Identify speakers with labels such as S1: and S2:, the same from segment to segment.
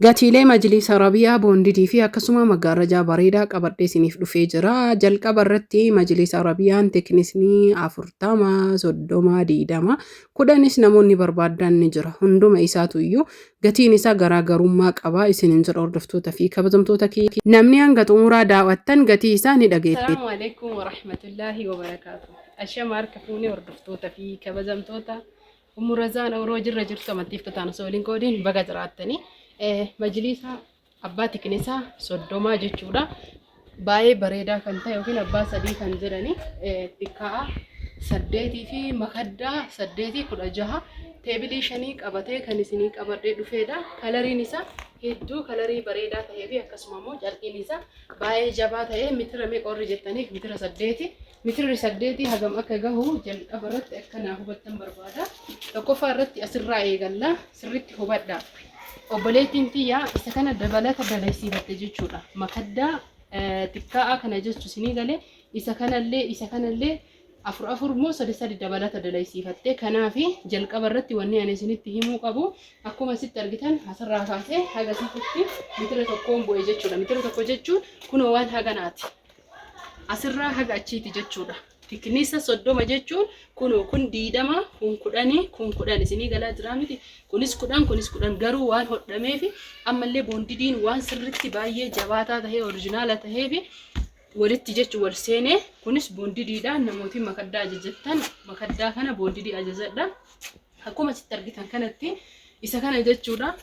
S1: Gatiilee Majliisa Arabiyaa boondidii fi akkasuma maggaarrajaa bareedaa qabadhee isiniif dhufee jira. Jalqaba irratti Majliisa Arabiyaan tekinisni 40, 30, 20, 10s namoonni barbaaddan ni jira. Hunduma isaatu iyyuu gatiin isaa garaagarummaa qaba isinin jedha hordoftoota fi kabajamtoota kiyya. Namni hanga xumuraa daaw'attan gatii isaa ni dhageettu.
S2: Assalaamu alaikum warahmatullaahi wabarakaatu. Ashama harka fuunee hordoftoota fi kabajamtoota Ummu Razaan Oroo jirra jirtu amantiif tataan osoo waliin qoodiin baga jiraattanii. Majliisa abbaa tiknisaa 30 jechuudha. Baay'ee bareedaa kan ta'e yookiin abbaa sadii kan jedhani xiqqaa 8 fi makaddaa 8 16 teebilii shanii qabatee kan isinii qabadhee dhufeedha. Kalariin isaa hedduu kalarii bareedaa ta'ee fi akkasuma immoo carqiin isaa baay'ee jabaa ta'ee mitira meeqa warri jettaniif mitira 8. Mitirri saddeetii hagam akka gahu jalqaba irratti akka naa hubattan barbaada. Tokkoffaa irratti asirraa eegalla. Sirriitti hubadhaa. Obboleettiin tiyya isa kana dabalata dalaysiifatte jechuudha. Makaddaa xiqqaa'aa kana jechu isinii galee isa kanallee isa kanallee afur afur immoo sadi sadi dabalata dalaysiifatte. Kanaafi jalqaba irratti wanni ani isinitti himuu qabu akkuma asitti argitan asirraa kaasee haga asitti mitira tokkoon bu'e jechuudha. Mitira tokko jechuun kunoo waan haganaati. Asirraa haga achiiti jechuudha. Tiknisa 30 jechuun kunoo kun 20, kun 10, kun 10 isinii galaa jiraa miti. Kunis 10, kunis 10 garuu waan hodhameefi ammallee boondidiin waan sirritti baay'ee jabaataa tahee orijinaala taheefi walitti jechu wal seenee kunis boondidiidha. Namootiin makaddaa ajajattan makaddaa kana boondidii ajajadha. Akkuma asitti argitan kanatti isa kana jechuudha.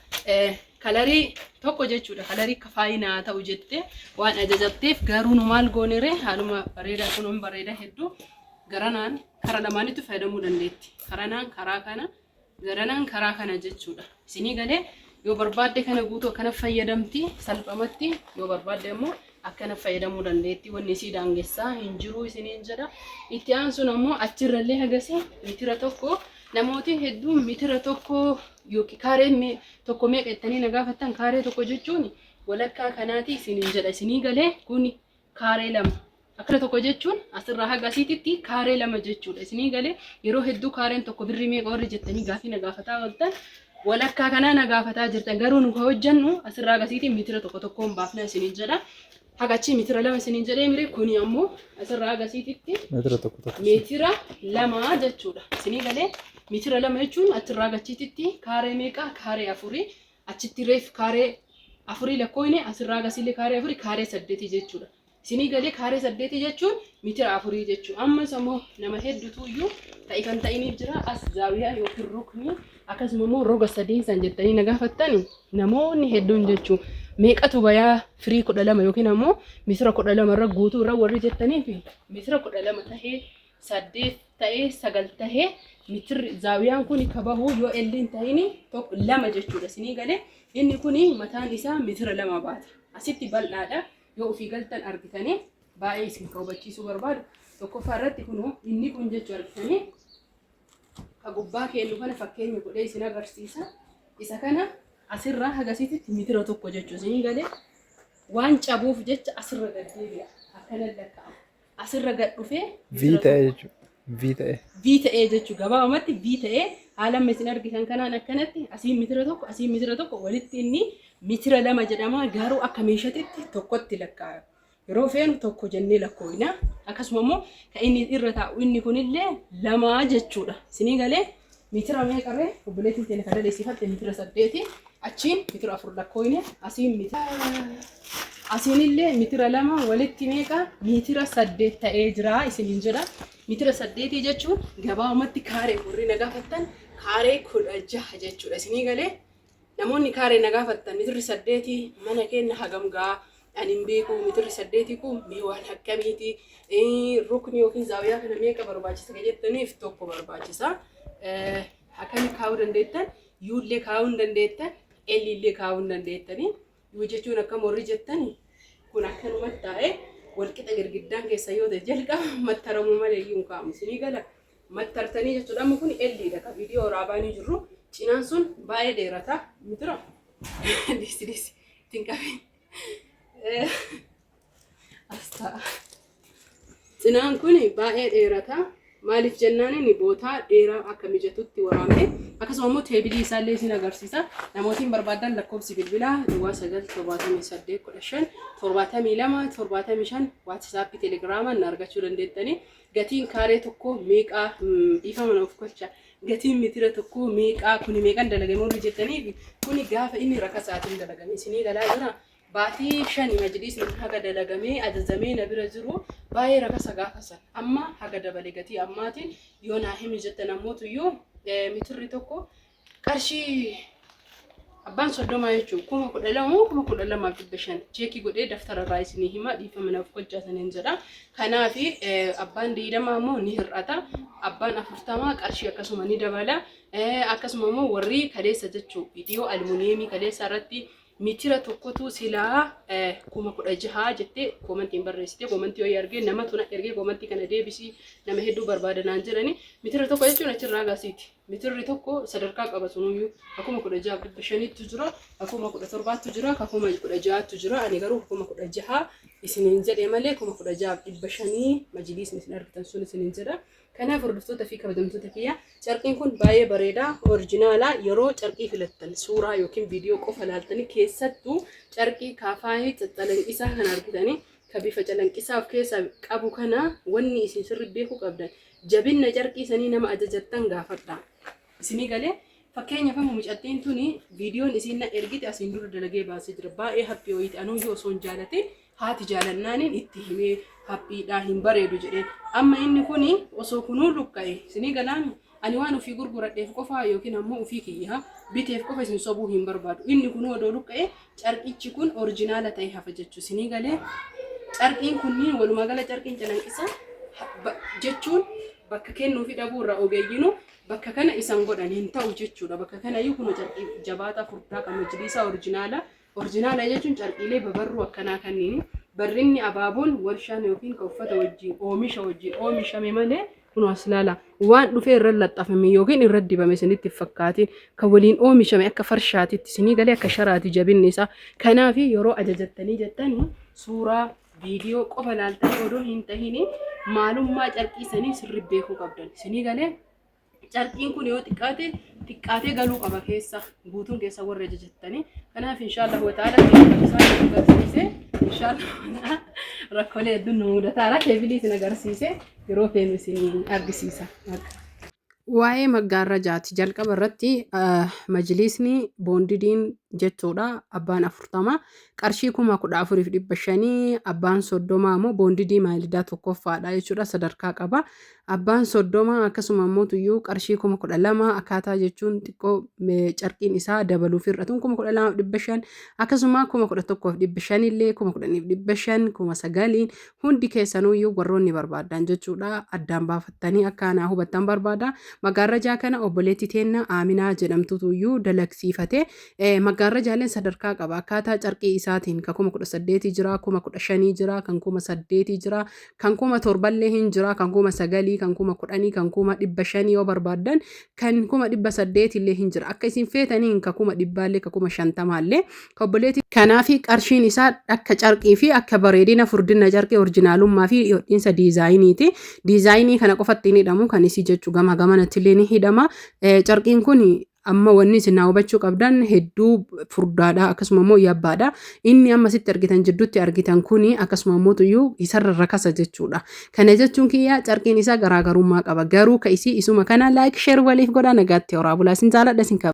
S2: Kalarii tokko jechuudha. Kalarii kafaayinaa ta'u jettee waan ajajatteef garuu nu maal goonere haaluma bareedaa kunuun bareeda hedduu garanaan kara lamaanitti fayyadamuu dandeetti. Karanaan karaa kana garanaan karaa kana jechuudha. Isinii galee yoo barbaadde kana guutuu akkana fayyadamti salphamatti yoo barbaadde immoo akkana fayyadamuu dandeetti wanni isii daangessaa hin jiru isiniin jedha. Itti aansuun ammoo achirrallee hagasi mitira tokko namooti hedduun mitira tokko yookiin kaaree tokko meeqa jettanii na gaafattan kaaree tokko jechuun walakkaa kanaati isiniin jedha isinii galee kun kaaree lama. Akkana tokko jechuun asirraa haga asiititti kaaree lama jechuudha. Isinii galee yeroo hedduu kaareen tokko birrii meeqa warri jettanii gaafii na gaafataa ooltan walakkaa kanaa na gaafataa jirtan garuu nu ka hojjannu asirraa haga asiitiin mitira tokko tokkoon baafna isiniin jedha. Haga achii mitira lama isiniin jedhee mire kuni ammoo asirraa haga asiititti
S3: Meetira tokko tokko.
S2: meetira lama jechuudha. Isinii galee meetira lama jechuun achirraa haga achiititti kaaree meeqa kaaree afurii achitti reef kaaree afurii lakkooyne asirraa haga asiillee kaaree afurii kaaree saddeetii jechuudha. Isinii galee kaaree saddeetii jechuun mitira afurii jechuudha. Ammas ammoo nama hedduutu iyyuu ta'e kan ta'iniif jira as zaawiyaa yookiin ruknii akkasuma immoo roga sadiin san jettanii na gaafattani namoonni hedduun jechuu meeqatu bayaa firii 12 yookiin ammoo mitira 12 irra guutuu irra warri jettaniif mitira 12 tahee 8 ta'ee 9 tahee mitirri zaawiyaan kun ka bahu yoo elliin tahini tokko lama jechuudha. Isinii galee inni kun mataan isaa mitira lama baata. Asitti bal'aadha. Yoo ofii galtan argitanii baay'ee isin ka hubachiisuu barbaadu tokkoffaa irratti kunoo inni kun jechuu argitanii ka gubbaa kennu kana fakkeenya godhee isin agarsiisa. Isa kana asirraa hagasiitti mitira tokko jechuu isinii galee waan cabuuf jecha asirra gad deebi'a. Akkana lakkaa'ama. Asirra gad dhufee
S3: V ta'e jechuudha. V ta'e.
S2: V ta'ee jechuu gabaabumatti V ta'ee haala amma isin argitan kanaan akkanatti asiin mitira tokko asiin mitira tokko walitti inni mitira lama jedhama garuu akka meeshatitti tokkotti lakkaa'ama. Yeroo feenu tokko jennee lakkoofna. Akkasuma immoo kan inni irra taa'u inni kunillee lama jechuudha. Isinii galee mitira meeqa ree obboleettiin teenya kan daleessifatte mitira saddeeti achiin mitira afur lakkoofne asiin mitira asiinillee mitira lama walitti meeqa mitira saddeet ta'ee jira isiniin jedha. Mitira saddeetii jechuun gabaabumatti kaaree warri na gaafattan kaaree 16 jechuudha. Isinii galee namoonni kaaree na gaafattan mitirri saddeetii mana keenya hagam ga'a ani hin beeku mitirri saddeetii kun mee waan akkamiiti rukni yookiin zaawiyaa kana meeqa barbaachisa ka jettaniif tokko barbaachisa. Akkami kaa'uu dandeettan yuullee kaa'uu hin dandeettan elliillee kaa'uu hin dandeettanii. Yuu jechuun akkam warri jettani kun akkanumatti taa'ee walqixa girgiddaan keessa yoo ta'e jalqaba mattaramuu malee iyyuu hin kaa'amu. Isinii gala mattartanii jechuudha. Amma kun elliidha ka viidiyoo waraabaanii jirru. Cinaan sun baay'ee dheerata. Mitira dhiisi dhiisi ittiin qabin. As ta'a. Cinaan kun baay'ee dheerata. Maaliif jennaan inni bootaa dheeraa akka mijatutti waraabne. Akkasuma immoo teebilii isaallee isin agarsiisa. Namootiin barbaadan lakkoofsi bilbilaa duwwaa 9 78 15 72 75 WhatsApp, Telegiraamaan na argachuu dandeettanii. Gatiin kaaree tokkoo meeqaa? Dhiifama na of kolcha. Gatiin mitira tokkoo meeqaa? Kuni meeqan dalagame warri jettaniif, kuni gaafa inni rakasaatiin dalagame isinii galaa jira. Baatii 5 majliisni haga dalagamee ajajamee na bira jiru baay'ee rakasa gaafa san. Amma haga dabale gatii ammaatiin yoo naa himi jettan ammootuyyuu, mitirri tokko qarshii abbaan 30 jechuun 12,000 moo 12,500 check godhee daftara irraa isinii hima, dhiifama naaf kolchaa saniin jedha. Kanaafi abbaan 20 immoo ni hir'ata. Abbaan 40 qarshii akkasuma ni dabala. Akkasuma immoo warri kaleessa jechuu viidiyoo almuuniyeemii kaleessa irratti mitira tokkotu silaa 16,000 jettee koomantiin barreessite, koomantii wayii argee namatu na ergee, koomantii kana deebisii, nama hedduu barbaada naan jedhani. Mitira tokko jechuun achirraa gasiiti. Mitirri tokko sadarkaa qaba sunuyyuu, 16,500ttu jira, 17,000ttu jira, 16,000ttu jira. Ani garuu 16,000 isiniin jedhe malee 16,500 majliisni isin argitan sun isiniin jedha. Kanaaf hordoftoota fi kabajamtoota kiyya, carqiin kun baay'ee bareeda, orijinaala. Yeroo carqii filattan suuraa yookiin viidiyoo qofa laaltanii, keessattuu carqii kaafaayii caccalanqisaa kan argitanii, ka bifa calanqisaa of keessaa qabu kana, wanni isin sirri beekuu qabdan jabinna carqii sanii nama ajajattan gaafadha. Isinii galee? Fakkeenyaaf amma mucattiin tuni viidiyoon isiin na ergite asiin dura dalagee baasee jira. Baay'ee haphii wayiiti. Anuyyuu osoo hin jaalatin haati jaalannaaniin itti himee haphiidhaa hin bareedu jedheen. Amma inni kuni osoo kunuu luqqa'e, isinii galaami, ani waan ofii gurguradheef qofaa yookiin ammoo ofii kiyya biteef qofa isin sobuu hin barbaadu. Inni kunuu odoo luqqa'e carqichi kun orijinaala ta'e hafa jechuu. Isinii galee? Carqiin kunniin walumaa gala carqiin calanqisaa jechuun bakka kennuufi dhabuu irraa ogeeyyinu bakka kana isan godhan hin ta'u jechuudha. Bakka kanayyuu kun carqii jabaataa furdaa kan majliisaa orijinaala. Orijinaala jechuun carqiilee babarruu akkanaa kanniini. Barrinni abaaboon warshaan yookiin kan uffata wajjin oomisha wajjin oomishame malee, kun as ilaala. Waan dhufee irra laxxafame yookiin irra dibame isinitti hin fakkaatin. Kan waliin oomishame akka farshaatitti isinii galee, akka sharaati jabinni isaa. Kanaaf yeroo ajajattanii jettanii suuraa viidiyoo qofa ilaaltanii odoo hin tahini maalummaa carqii sanii sirri beekuu qabdan. Isinii galee? Carqiin kun yoo xiqqaate xiqqaatee galuu qaba keessa guutuun keessa warra ajajattanii. Kanaaf inshaallah wa ta'ala isaan agarsiise, inshaallah rakkoolee hedduun nu mudataara, teebilii isin agarsiise, yeroo feenu isin argisiisa.
S1: Waa'ee maggaarrajaati. Jalqaba irratti majliisni boondidiin jechuudha. Abbaan 40 qarshii 14,500, abbaan 30 immoo boondidii maayilidaa tokkoffaadha jechuudha, sadarkaa qaba. Abbaan 30 akkasuma immoo tuyyuu qarshii 12,000, akkaataa jechuun xiqqoo carqiin isaa dabaluuf hir'atuun 12,500, akkasuma 11,500 illee, 10,500, 9,000n hundi keessanuyyuu warroonni barbaadan jechuudha, addaan baafattanii akka anaa hubattan barbaada. Magaarrajaa kana obboleetti teenna Aaminaa jedhamtutuyyuu dalagsiifate. Magaarrajaaleen sadarkaa qaba. Akkaataa carqii isaatiin kan 18,000 jira, 15,000 jira, kan 8,000 jira, kan 7,000llee hin jira, kan 9,000, kan 10,000, kan 500,000 yoo barbaaddan, kan 800,000llee hin jira. Akka isin feetaniin kan 100,000llee, kan 50,000llee. Kan obboleetti kanaafi qarshiin isaa akka carqii fi akka bareedina furdina carqii, orijinaalummaa fi hodhiinsa diizaayiniiti. Diizaayinii kana qofatti hin hidhamu, kan isii jechuu gama gamanatti illee ni hidhama. Carqiin kun amma wanni isin naa hubachuu qabdan hedduu furdaadha, akkasuma immoo yabbaadha. Inni amma sitti argitan, jidduutti argitan kuni akkasuma immoo tuyyuu isarra rakasa jechuudha. Kana jechuun kiyya carqiin isaa garaagarummaa qaba. Garuu ka isii isuma kana. Like, share waliif godhaa, nagaatti horaa bulaa, isin jaaladha, isin qaba.